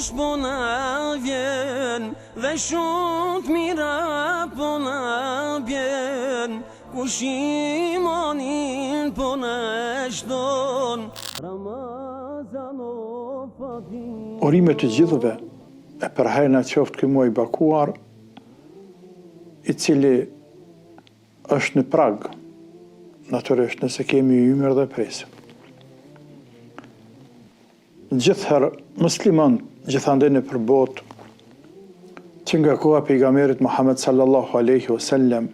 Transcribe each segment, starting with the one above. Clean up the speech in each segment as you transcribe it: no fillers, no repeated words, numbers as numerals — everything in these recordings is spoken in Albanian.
Kush po na vjen dhe shumë të mira po na bjen Kush imanin po na shton Ramazan o fadil Urime të gjithëve e për hajr na qoftë ky muaj i bekuar i cili është në prag, natyrisht nëse kemi ymër dhe presim. Gjithëherë, muslimanët gjithandej nëpër botë, që nga koha e pejgamberit Muhammed sallallahu alaihi wasallam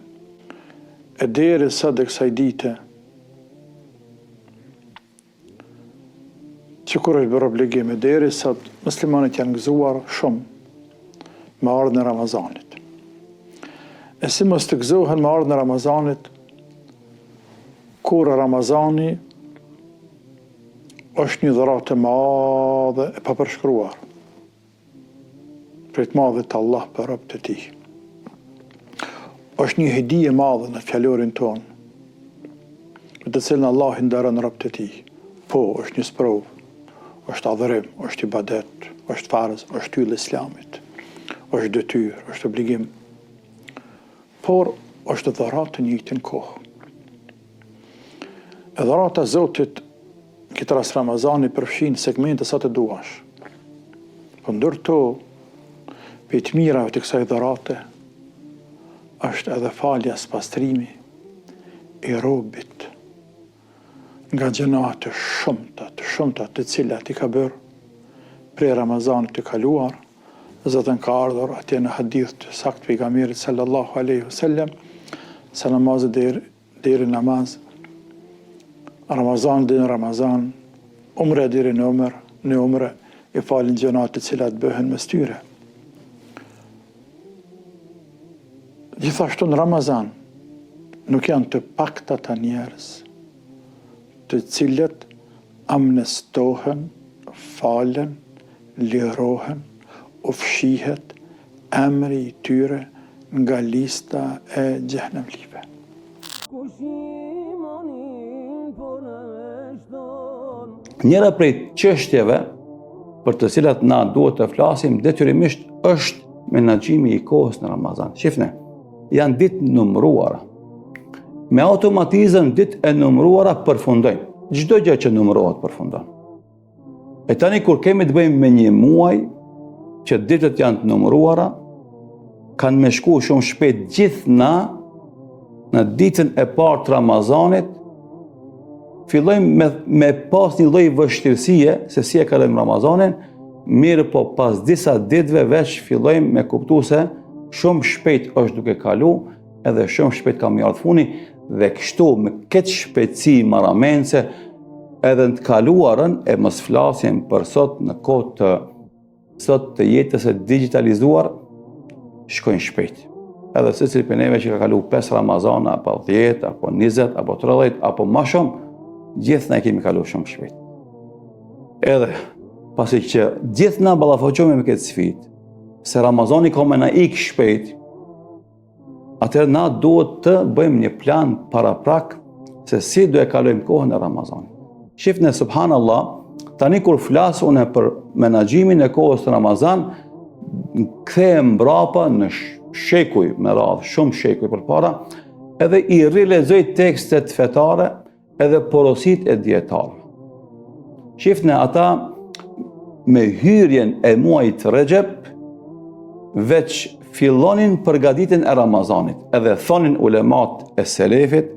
e deri sot e kësaj dite, Që kur është bërë obligim e deri sot, muslimanët janë gëzuar shumë me ardhjen e Ramazanit. E si mos të gëzohen me ardhjen e Ramazanit, kur Ramazani është një dhuratë e madhe e papërshkruar. Prej të madhit Allah për robët e tij. Është një hedije e madhe në fjalorin tonë, me të cilën Allah i nderon robët e tij. Po, është një sprovë, është adhurim, është ibadet, është farz, është yll i islamit, është detyrë, është obligim. Por, është dhuratë në të njëjtën kohë. E dhurata e Zotit Në këtë rast Ramazani përfshin segmente sa të duash. Po ndër to, prej të mirave të kësaj dhurate, është edhe falja spastrimi i robit nga gjynahet të shumta, të shumta të cilat i ka bërë prej Ramazanit të kaluar, zaten ka ardhur atje në hadith të saktë pejgamberit sallallahu alaihi wasallam se namazi deri deri në namaz, Ramazan deri në Ramazan, umre deri në umre, në umre i falin gjynahet të cilat bëhen mes tyre. Gjithashtu në Ramazan nuk janë të pakta ata njerëz të cilët amnestohen, falen, lirohen, u fshihet emri i tyre nga lista e xhehenemlive. Njëra prej çështjeve për të cilat na duhet të flasim detyrimisht është menaxhimi i kohës në Ramazan. Shifne, janë ditë të numëruara. Me automatizëm ditë e numëruara përfundojnë. Çdo gjë që numërohet përfundon. E tani kur kemi të bëjmë me një muaj që ditët janë të numëruara, kanë me shku shumë shpejt gjithë na në ditën e parë të Ramazanit, fillojmë me, me pas një lloj vështirësie se si e kalojmë Ramazanin, mirëpo pas disa ditëve veç fillojmë me kuptu se shumë shpejt është duke kalu, edhe shumë shpejt ka me ardhë funi, dhe kështu me këtë shpejtësi marramendëse, edhe në të kaluarën e mos flasim për sot në kohë të sot të jetës së digjitalizuar, shkojnë shpejt. Edhe secili prej neve që ka kalu 5 Ramazana, apo 10, apo 20, apo 30, apo ma shumë, gjithë na e kemi kalu shumë shpejt. Edhe, pasi që gjithë na ballafaqohemi me këtë sfidë, se Ramazani ka me na ikë shpejt, Atëherë na duhet të bëjmë një plan paraprak se si do e kalojmë kohën e Ramazanit. Shifne subhanallah, tani kur flas unë për menaxhimin e kohës në Ramazan, kthehem mbrapa në shekuj me radhë, shumë shekuj përpara, edhe i rilexoj tekstet fetare edhe porositë e dijetarëve. Shifne ata me hyrjen e muajit Rexhep, veç fillonin përgatitjen e Ramazanit, edhe thonin ulemat e selefit,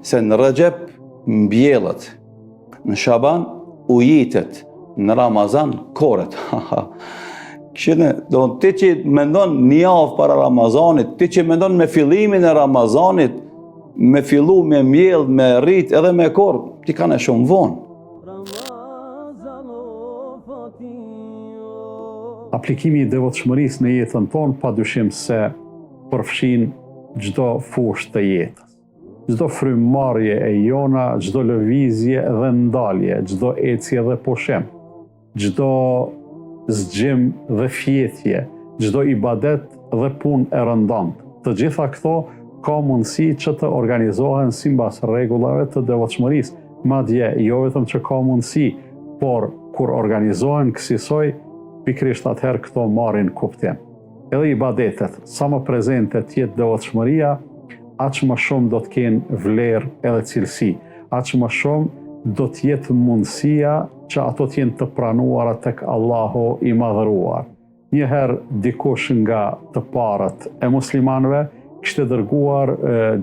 se në Rexhep mbjellet, në Shaban ujitet, në Ramazan korret. Kështu do ti që mendon një javë para Ramazanit, ti që mendon me fillimin e Ramazanit, me fillu me mjell, me rrit edhe me korr, ti kane shumë vonë. Aplikimi i devotshmërisë në jetën tonë pa dyshim se përfshin çdo fushë të jetës. Çdo frymëmarrje e jona, çdo lëvizje dhe ndalje, çdo ecje dhe pushim, çdo zgjim dhe fjetje, çdo ibadet dhe punë e rëndomtë. Të gjitha këto ka mundësi që të organizohen simbas rregullave të devotshmërisë, madje jo vetëm që ka mundësi, por kur organizohen kësisoj, Pikërisht atëherë këto marrin kuptim. Edhe ibadetet, sa më prezente të jetë devotshmëria, aq më shumë do të kenë vlerë edhe cilësi, aq më shumë do të jetë mundësia që ato të jenë të pranuara tek Allahu i Madhëruar. Një herë dikush nga të parët e muslimanëve kishte dërguar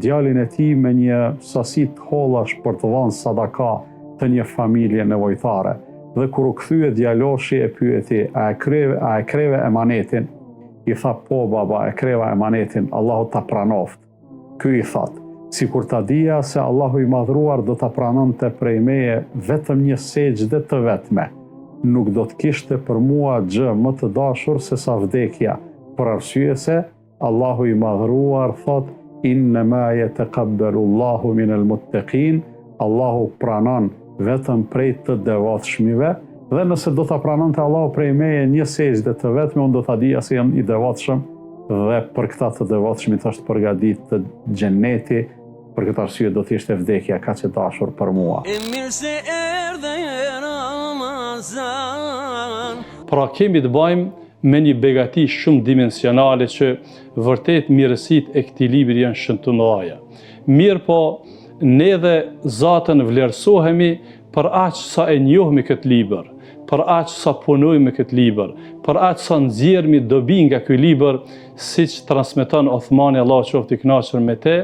djalin e tij me një sasi të hollash për të dhënë sadaka te një familje nevojtare. Dhe kur u kthye djaloshi e pyeti, a e kreve, a e kreve emanetin? I tha, po baba, e kreva emanetin, Allahu ta pranoftë. Ky i thotë, sikur ta dija se Allahu i Madhëruar do ta pranonte prej meje vetëm një sexhde të vetme, nuk do të kishte për mua gjë më të dashur sesa vdekja, për arsye se Allahu i Madhëruar thotë, Innema jetekabelu Allahu minel muttekin, Allahu pranon vetëm prej të devotshmive, dhe nëse do ta pranonte Allahu prej meje një sexhde të vetme, unë do ta dija se jam i devotshëm dhe për këta të devotshmit është përgatitur xheneti, për këtë arsye do të ishte vdekja kaq e dashur për mua. E mirë se erdhe Ramazan. Pra kemi të bëjmë me një begati shumëdimensionale që vërtet mirësitë e këtij libri janë shumë të mëdha. Mirëpo, ne dhe zaten vlerësohemi për aq sa e njohmi këtë libër, për aq sa punojmë me këtë libër, për aq sa nxjerrmi dobi nga ky libër, siç transmeton Othmani Allahu qoftë i kënaqur me te,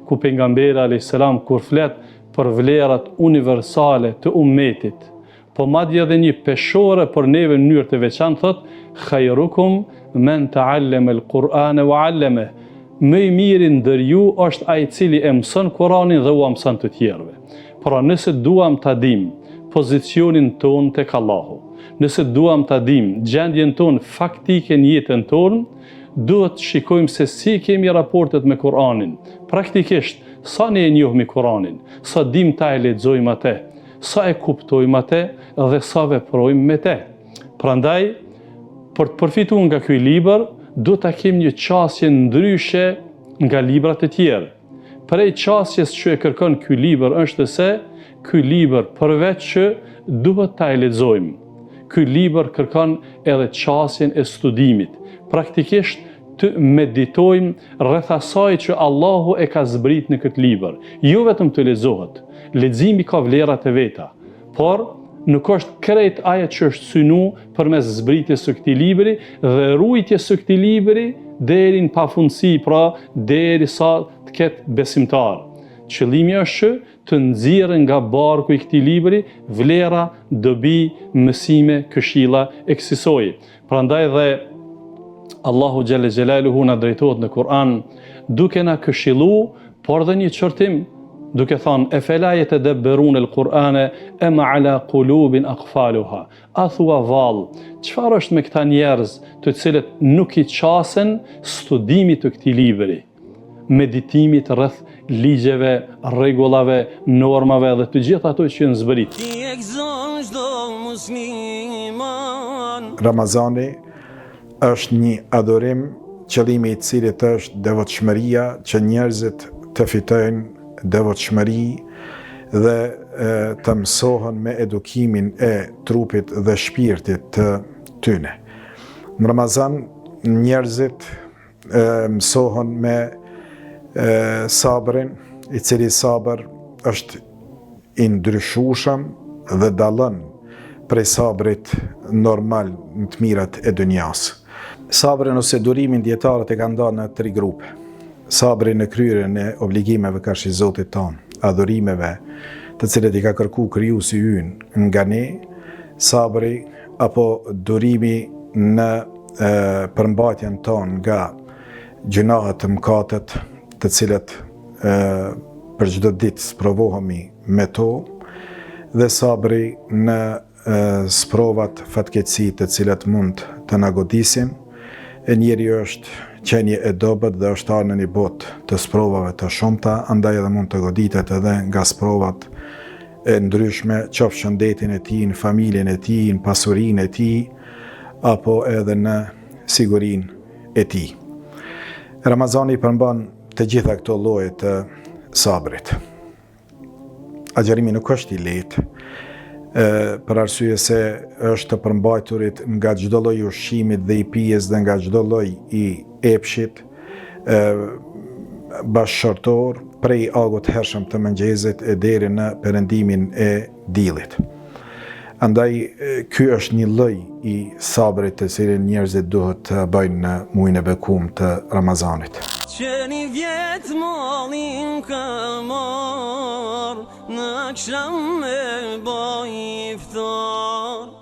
ku pejgamberi alayhis salam kur flet për vlerat universale të ummetit, Po madje edhe një peshore për neve në mënyrë të veçantë thotë khairukum men ta'allama al-Qur'ana wa 'allamah. Më i miri ndër ju është ai i cili e mëson Kur'anin dhe ua mëson të tjerëve. Pra nëse duam ta dimë pozicionin tonë tek Allahu, nëse duam ta dimë gjendjen tonë faktike në jetën tonë, duhet të shikojmë se si kemi raportet me Kur'anin. Praktikisht, sa ne e njohmi Kur'anin, sa dimë ta e lexojmë atë, sa e kuptojmë atë dhe sa veprojmë me te. Prandaj, për të përfituar nga ky libër, duhet ta kemi një qasje ndryshe nga librat e tjerë. Prej qasjes që e kërkon ky libër është se ky libër përveç që duhet ta e lexojmë, ky libër kërkon edhe qasjen e studimit. Praktikisht të meditojmë rreth asaj që Allahu e ka zbrit në këtë libër. Jo vetëm të lexohet. Leximi ka vlerat e veta, por nuk është krejt ajo që është synu përmes zbritjes së këtij libri dhe ruajtjes së këtij libri deri në pafundësi, pra derisa të ketë besimtar. Qëllimi është që të nxjerrë nga barku i këtij libri vlera, dobi, mësime, këshilla e kësisoj. Prandaj dhe Allahu xhelle xhelaluhu na drejtohet në Kur'an duke na këshillu, por dhe një qortim duke thënë efela jetedebberun el Kur'ane em ala kulubin akfaluha. A thua vallë, çfarë është me këta njerëz të cilët nuk i qasen studimit të këtij libri? meditimit rreth ligjeve, rregullave, normave dhe të gjitha ato që janë zbrit. Ramazani është një adhurim qëllimi i të cilit është devotshmëria që njerëzit të fitojnë devotshmëri dhe të mësohen me edukimin e trupit dhe shpirtit të tyne. Në Ramazan njerëzit mësohen me sabrin, i cili sabër është i ndryshueshëm dhe dallon prej sabrit normal në të mirat e dynjasë. Sabrin ose durimin dijetarët e kanë ndarë në tri grupe. Sabri në kryerjen e obligimeve karshi Zotit tonë, adhurimeve të cilët i ka kërku krijuesi ynë nga ne, sabri apo durimi në përmbajtjen tonë nga gjynahet mëkatet të cilët për çdo ditë sprovohemi me to dhe sabri në sprovat fatkeqësi të cilat mund të na godisin e njeriu është qenie e dobët dhe është ardhur në një botë të sprovave të shumta, andaj edhe mund të goditet edhe nga sprovat e ndryshme, qoftë shëndetin e tij, në familjen e tij, në pasurinë e tij, apo edhe në sigurinë e tij. Ramazani përmban të gjitha këto lloje të sabrit. Agjërimi nuk është i lehtë. për arsye se është të përmbajturit nga çdo lloj i ushqimit dhe i pijes dhe nga çdo lloj i epshit bashkëshortor prej agut të hershëm të mëngjezit e deri në perëndimin e diellit. Andaj ky është një lloj i sabrit të cilin njerëzit duhet të bëjnë në muajin e bekum të Ramazanit. Që një vjet mallin ka marrë Në aksham me bo iftar.